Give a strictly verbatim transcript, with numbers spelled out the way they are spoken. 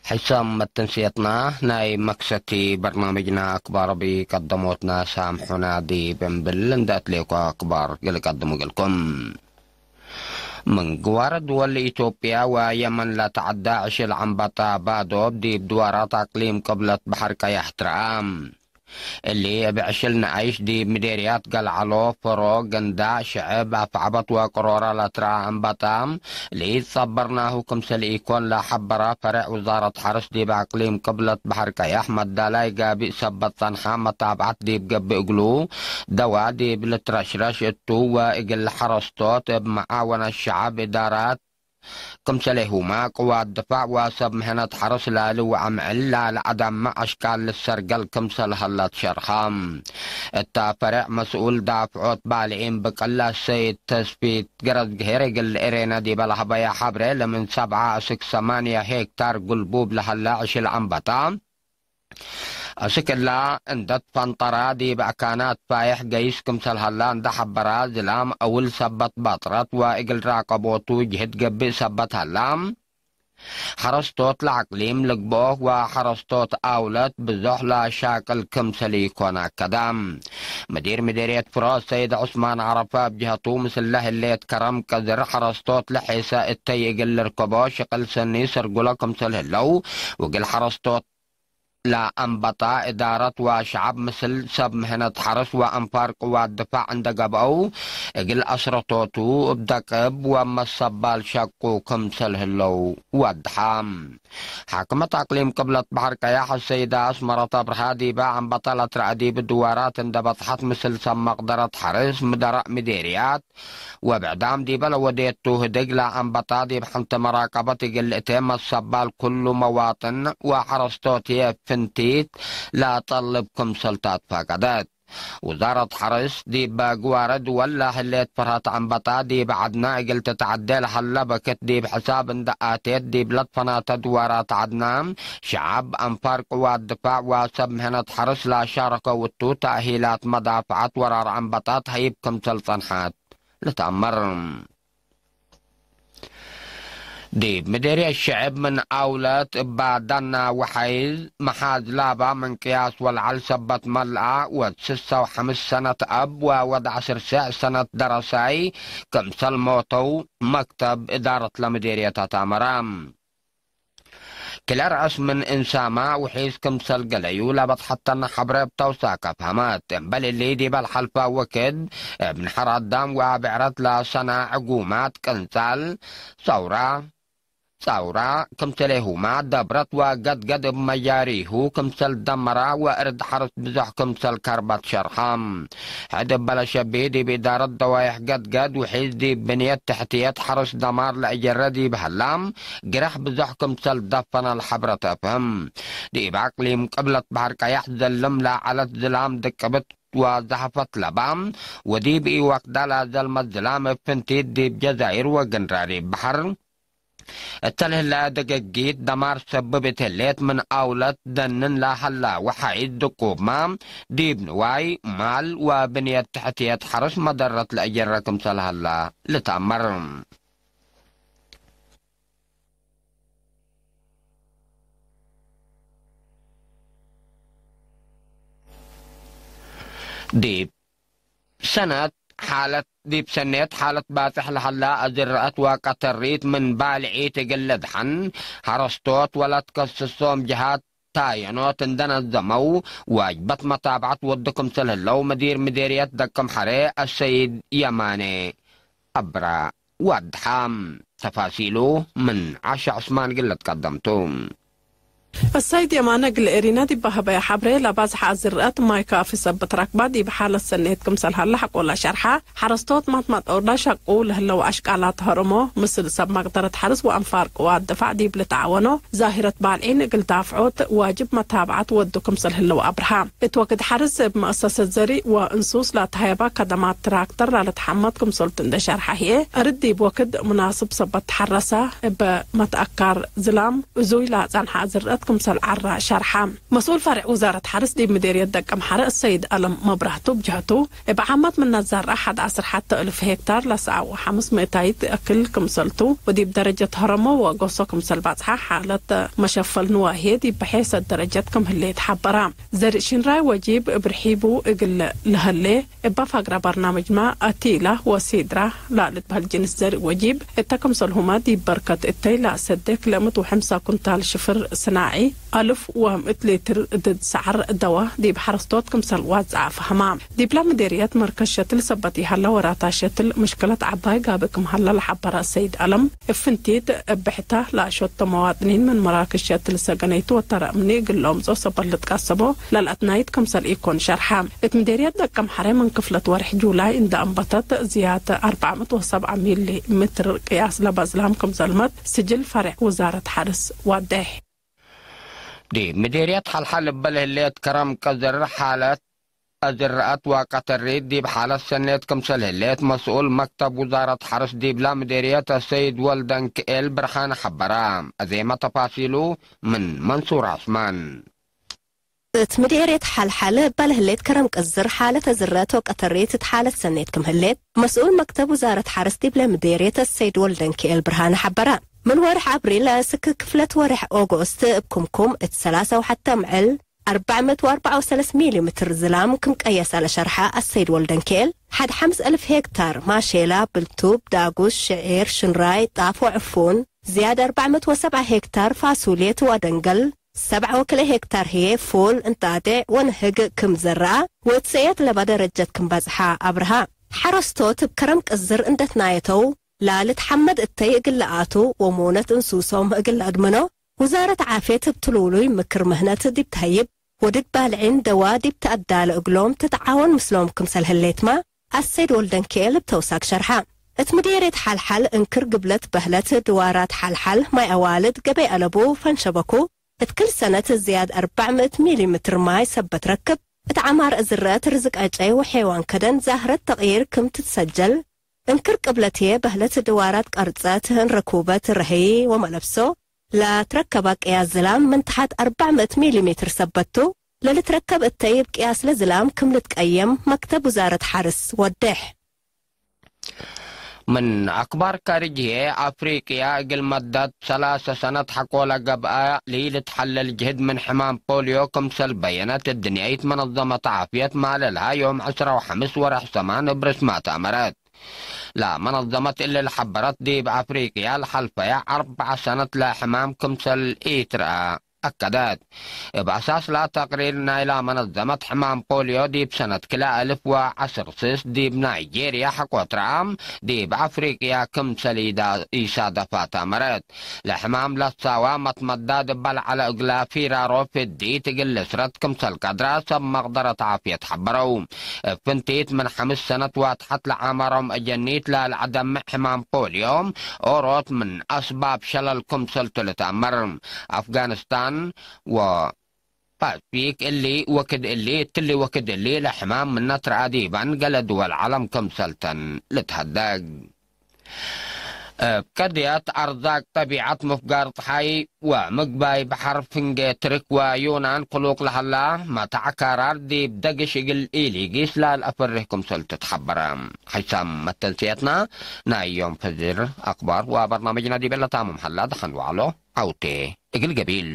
ሕሳም መተንስየትና ናይ መክሰቲ በርናምጅና አክባር እብ ቀደሞትና ሳምሑና ዲብ እምብል እንደ አትሌኮ አክባር ገለ ቀድሙ እግልኩም። ምን ግዋረ ድወል ኢትዮጵያ ወየመን ለተዐዳ ዕሽል ዐንበጣ ባዶብ ዲብ ድዋራት አቅሊም ቅብለት በሐር ቀያሕ ትረአ። እሊ እብ ዕሽል ነኣይሽ ዲብ ምዴርያት ገልዐሎ፣ ፈሮ፣ ገንዳዕ፣ ሽዕብ፣ አፍዐበት ወቅሮረ ለትረአ ዐንበጣ፣ ለኢትጸበርናሁ ክምሰል ኢኮን ለሐበረ ፈሬዕ ውዛረት ሐርስ ዲብ አቅሊም ቅብለት በሐር ቀያሕ መዳላይ ጋቢእ ሰበት ጸንሐ መታብዐት ዲብ ገብእ እግሉ፣ ደዋ ዲብ ልትረሽረሽ እቱ ወእግል ሐረስቶት እብ መዓወነት ሸዐብ እዳራት ክምሰሌሁመ ቅዋት ድፋዕ ወሰብ ምህነት ሐርስ ላሊ ወአምዕል ላሊ አዳመ አሽቃል ልሰርገል ክምሰል ሀለ ትሸርሐ። እተ ፈሬዕ መስኡል ዳፍዖት ባልዒን ብቅል አሰይድ ተስፊት ገረዝግሄር እግል ኤሬነ ዲበ ለሀበየ ሐብሬ፣ ለምን ሰብዓ እስክ ሰማንያ ሄክታር ግልቡብ ለሀለ ዕሽል አንበጣ፣ አስክ እላ እንደ ትፈንጠረ ዲብ አካናት ፋይሕ ገይስ ክምሰል ሀላ እንደ ሐበረ፣ ዝላም አውል ሰበት ባጥረት ወእግል ራቀቦቱ ጅህድ ገብእ ሰበት ሀላ፣ ሐረስቶት ለአቅሊም ልግብኦ ወሐረስቶት አውለት ብዞሕ ለሻቅል ክምሰል ኢኮን አከደ። ምዲር ምዴርየት ፍሮ ሰይድ ዑስማን ዐረፈ እብ ጀሀቱ፣ ምስለ ህሌት ከረም ቀዝር ሐረስቶት ለሔሰ እተይ እግል ልርከቦ ሽቅል ሰኒ ሰርጉለ ክምሰል ህለው፣ ወእግል ሐረስቶት ለአንበጣ እዳረት ወሸዐብ ምስል ሰብ ምህነት ሐርስ ወአንፋር ቅዋት ድፋዕ እንደ ገብአው፣ እግል አስረቶቱ እብ ደቅብ ወመሰባል ሸቁ ክምሰል ህለው ወድሐ። ሓክመት አቅሊም ቅብለት በሐር ቀያሕ አሰይደ አስመረት አብርሃ፣ ዲበ አንበጣ ለትረአ ዲብ ድዋራት እንደ በጽሐት፣ ምስል ሰብ መቅደረት ሐርስ፣ ምደረእ ምዴርያት፣ ወብዕዳም ዲበ ለወዴቱ ህድግ ለአንበጣ ዲብ ሐንቲ መራቀበት እግል እቴ መሰባል ኩሉ መዋጥን ወሐረስቶት ህዬ ፍንቲት ለጠልብ ክምሰል ተአትፋቀደት። ውዛረት ሐርስ ዲብ ግዋረ ድወል ለህሌት ፈርሀት አንበጣ ዲብ ዐድነ እግል ትትዐዴ ለሀለ በክት ዲብ ሕሳብ እንደ አቴት ዲብ ለትፈናተ ድዋራት ዐድነ ሸዐብ አንፋር ቅዋት ድፋዕ ወሰብ ምህነት ሐርስ ለአሻረከው እቱ ተእሂላት መዳፍዐት ወራር አንበጣ ተሀይብ ክምሰል ጸንሐት። ልትአመር። ዲብ ምዴርየት ሽዕብ ምን አውለት እባ ዳና ወሐይዝ መሓዝ ላባ ምን ቅያስ ወለዐል ሰበት መልአ ወድ ስሰ ወሐምስ ሰነት አብ ወወድ ዐስር ሴዕ ሰነት ደረሳይ ክምሰል ሞተው መክተብ እዳረት ለምዴርየት አታመረ። ክለ ረአስ ምን እንሳመ ውሒዝ ክምሰል ገለዩ ለበጽሐተነ ሐብረ እብ ተውሳከ ፈሀመት። እምበል እሊ፣ ዲበ ለሐልፈ ወክድ እብ ነሐር አዳም ወአብዕረት ለሰነ ዕጉማት ቅንጻል ጸውራ፣ ጸውራ ክምሰሌሁመ ደብረት ወገድገድ እብ መጃሪሁ ክምሰል ደመረ ወእርድ ሐርስ ብዞሕ ክምሰል ከርበት ሸርሐ። ሕድ እበ ለሸቢ ዲብ እዳረት ደዋይሕ ገድገድ ውሒዝ ዲብ ብንየት ተሕትየት ሐርስ ደማር ለእጀረ ዲብ ሀላ፣ ግረሕ ብዞሕ ክምሰል ደፈነ ለሐብረት አፍህም። ዲብ አቅሊም ቅብለት በሐር ቀያሕ ዘልም ለዐለት ዝላም ድቅብት ወዘሐፈት ለባ፣ ወዲብ ኢወክዳ ለዘልመት ዝላም እብ ፍንቲት ዲብ ጀዛይር ወግንራሪብ በሐር እተ ለህለ ደገጊት ደማር ሰብብ እት ህሌት ምን አውለት ደንን ለሀላ ወሐይዝ ድቁብመ ዲብ ንዋይ፣ ማል ወብንየት ተሕትየት ሐርስ መደረት ለእጀረ ክምሰል ሀላ ልትአመር። ዲብ ሰነት ሓለት፣ ዲብ ሰኔት ሓለት ባጽሕ ለሀላ አዝረአት ወቀተሪት ምን ባልዒት እግል ልድሐን፣ ሐረስቶት ወለትከስሶም ጀሃት ታየኖት እንደ ነዘመው፣ ዋጅበት መታብዐት ወዱ ክምሰል ህለው፣ ምዲር ምዴርየት ደቅም ሐሬ አሰይድ የማኔ አብራ ወአድሓም። ተፋሲሉ ምን ዐሻ ዑስማን እግል ልትቀደም ቱ። አሰይድ የማነ እግል ኤሪና ዲብ ሀበየ ሐብሬ፣ ለባዝሐ አዝርአት ማይ ካፊ ሰበት ረክባ ዲብ ሓለት ሰኔት ክምሰል ሀለ ሐቆለ ሸርሐ። ሐረስቶት ማትማጠውር ለሸቁ ለህለው አሽቃላት ሀርሞ፣ ምስል ሰብ መቅደረት ሐርስ ወአንፋር ቅዋት ድፋዕ ዲብ ልትዓወኖ ዛሂረት ባልዒን እግል ዳፍዖት ዋጅብ መታብዐት ወዱ ክምሰል ህለው አብርሃ። እት ወክድ ሐርስ እብ መአሰሰት ዘሪእ ወእንሱስ ለአትሀየባ ከደማት ትራክተር ለልትሐመድ ክምሰልቱ እንዴ ሸርሐ ህዬ፣ እርድ ዲብ ወክድ ሙናስብ ሰበት ተሐረሰ። እበ መትአካር ዝላም እዙይ ለአጸንሐ አዝርአት ክምሰል ዐራ ሸርሐ። መስኡል ፈሬዕ ውዛረት ሐርስ ዲብ ምዴርየት ደቀምሐረ ሰይድ አለም መብራህቱ ብጀህቱ፣ እብ ዓመት ምነ ዘርአ ሐድ ዐስር ሐተ እልፍ ሄክታር ለሰዓ ወሐምስ ምእታይት እክል ክምሰልቱ፣ ወዲብ ደረጀት ሀረሞ ወጎሶ ክምሰል ባጽሐ፣ ሓለት መሸፈል ንዋህዬ ዲብ በሔሰት ደረጀት ክም ህሌት ሐበራ። ዘርእ ሽንራይ ወጂብ እብ ርሒቡ እግል ለሀሌ፣ እበ ፋግራ በርናምጅመ አቲላ ወሲድራ ለልትበህል ጅንስ ዘርእ ወጂብ እተ ክምሰልሁመ ዲብ በርከት እተይ ለአሰዴ ክልኤ ምእት ወሐምሳ ኩንታል ሽፍር ስናዒ፣ አልፍ ወምእት ሊትር ድድ ሰዐር ደዋ ዲብ ሐረስቶት ክምሰል ዋጽአ ፈሀማ። ዲብላ ምዴርየት መርከዝ ሸትል ሰበት ኢሀላ ወራታ ሸትል ምሽክለት ዐባይ ጋብእ ክም ሀላ ለሐበረ ሰይድ አለም፣ እብ ፍንቲት እብ ብሕታ ለአሾቶ መዋጥኒን ምን መራክዝ ሸትል ሰገነይቱ ወተረምኒ እግል ለአምጽኦ ሰበት ልትቀሰቦ ለልአትናይት ክምሰል ኢኮን ሸርሐ። እት ምዴርየት ደቀምሐረ ምን ክፍለት ወርሕ ጁላይ እንደ አንበተት ዝያድ አርበዕ ምእት ወሰብዓ ሚሊ ሜትር ቅያስ ለበዝላም ክም ዘልመት ስጅል ፈሬዕ ውዛረት ሐርስ ዋዴሕ። ዲብ ምዴርየት ሐልሐል እበ ለህሌት ከረም ቀዝር ሓለት አዝረአት ወቀተሪት ዲብ ሓለት ሰኔት ክምሰል ህሌት መስኡል መክተብ ውዛረት ሐርስ ዲብላ ምዴርየት አሰይድ ወልደንክኤል ብርሃን ሐበረ። አዜመ ተፋሲሉ ምን መንሱር ዐስማን። እት ምዴርየት ሐልሐል እበ ለህሌት ከረም ቅዝር ሓለት አዝረአት ወቀተሪት እት ሓለት ሰኔት ክም ህሌት መስኡል መክተብ ውዛረት ሐርስ ዲብለ ምዴርየት አሰይድ ወልደንክኤል ብርሃን ሐበረ። ምን ወርሕ አብሪል እስክ ክፍለት ወርሕ ኦጎስት እብ ክምኩም እት ሰላሳ ወሐተ ምዕል አርበዕ ምእት ወአርበዕ ወሰለስ ሚሊ ሜትር ዝላም ክም ቀየሰ ለሸርሐ አሰይድ ወልደንክኤል፣ ሐድ ሐምስ እልፍ ሄክታር ማሼላ፣ ብልቱብ፣ ዳጉስ፣ ሽዒር፣ ሽንራይ፣ ጣፍ ወዕፉን፣ ዝያድ አርበዕ ምእት ወሰብዓ ሄክታር ፋሱልየት ወደንገል፣ ሰብዓ ወክልኤ ሄክታር ህዬ ፉል፣ እንጣጤዕ ወንህግ ክም ዘረአ፣ ወእትሰየት ለበ ደረጀት ክም በጽሐ አብርሃ። ሐረስቶት እብ ከረም ቅዝር እንዴ ትናየተው፣ ላልትሐመድ እተይ እግል ለአቱ ወሞነት እንሱሶም እግል ለአድምኖ፣ ውዛረት ዓፍየት እብ ትሉሉይ ምክር ምህነት ዲብ ተህይብ፣ ወድድ ባልዒን ደዋ ዲብ ተአዳለ እግሎም ትትዓወን ምስሎም ክምሰል ህሌትመ፣ አሰይድ ወልደንክኤል እብ ተውሳክ ሸርሐ። እት ምዴርየት ሐልሐል እንክር ግብለት በህለት ድዋራት ሐልሐል ማይ አዋልድ ገበይ አለቡ ፈንሸበኩ፣ እት ክል ሰነት ዝያድ አርበዕ ምእት ሚሊ ሜትር ማይ ሰበት ረክብ፣ እት ዐማር እዝረአት ርዝቅ አጨይ ወሐይዋን ከደን ዛህረት ተቅይር ክም ትትሰጀል፣ እንክር ቅብለት ህዬ በህለት ድዋራት ቀርጸት፣ እንረኩበት፣ ረሀይ ወመለብሶ ለትረከበ ቅያስ ዝላም ምን ተሐት አርበዕ ምእት ሚሊ ሜትር ሰበት ቱ፣ ለልትረከብ እተይ እብ ቅያስ ለዝላም ክም ልትቀየም መክተብ ውዛረት ሐርስ ወዴሕ። ምን አክባር ካርጅ ህዬ፣ አፍሪቅያ እግል መዳት ሰላሰ ሰነት ሐቆ ለገብአ ለኢልትሐለል ጅህድ ምን ሕማም ፖልዮ ክምሰል በየነት እድንያይት መነዘመት ዓፍየት ማለ ለሀ ዮም ዐስራ ወሐምስ ወርሕ ሰማን እብ ርስማት አመረት። ለመነዘመት እሊ ለሐበረት፣ ዲብ አፍሪቅያ ለሐልፈየ አርበዕ ሰነት ለሕማም ክምሰል ኢትረአ አከደት። እብ አሳስ ለተቅሪር ናይላ መነዘመት፣ ሕማም ፖልዮ ዲብ ሰነት ክልኤ አልፍ ወዐስር ስስ ዲብ ናይጄርያ ሐቆ ትረአ፣ ዲብ አፍሪቅያ ክምሰል ኢዳ-፣ ኢሳደፋት አመረት። ለሕማም ለትሳዋ መትመዳድ እበ ለዐለ እግላ ፊራሮ ፍዲት እግል ልስረት ክምሰል ቀድራ ሰብ መቅደረት ዓፍየት ሐበረው። እብ ፍንቲት ምን ሐምስ ሰነት ወተሐት ለዓማሮም አጀኒት ለልአደምዕ ሕማም ፖልዮ ኦሮት ምን አስባብ ሸለል ክምሰልቱ ልትአመር። አፍጋኒስታን ወፓስፊክ እሊ ወክድ እሊ፣ እትሊ ወክድ እሊ ለሕማም ምነ ትረአ ዲበን ገሌ ድወል ዐለም ክምሰልተን ልትሀደግ። እብ ቀድየት አርዛቅ ጠቢዐት፣ ምፍጋር ጸሓይ ወምግባይ በሐር፣ ፍንጌ ትርክ ወዩናን ክሉቅ ለሀላ መታዕ ካራር ዲብ ደግሽ እግል ኢሊጊስ ለልአፈርህ ክምሰል ትትሐበረ። ሐይሳም መተንስየትና ናይ ዮም ፈጅር አክባር ወበርናምጅና ዲበ ለታምም ሀላ፣ ደሐን ወዐሎ ዐውቴ እግል ገቢል።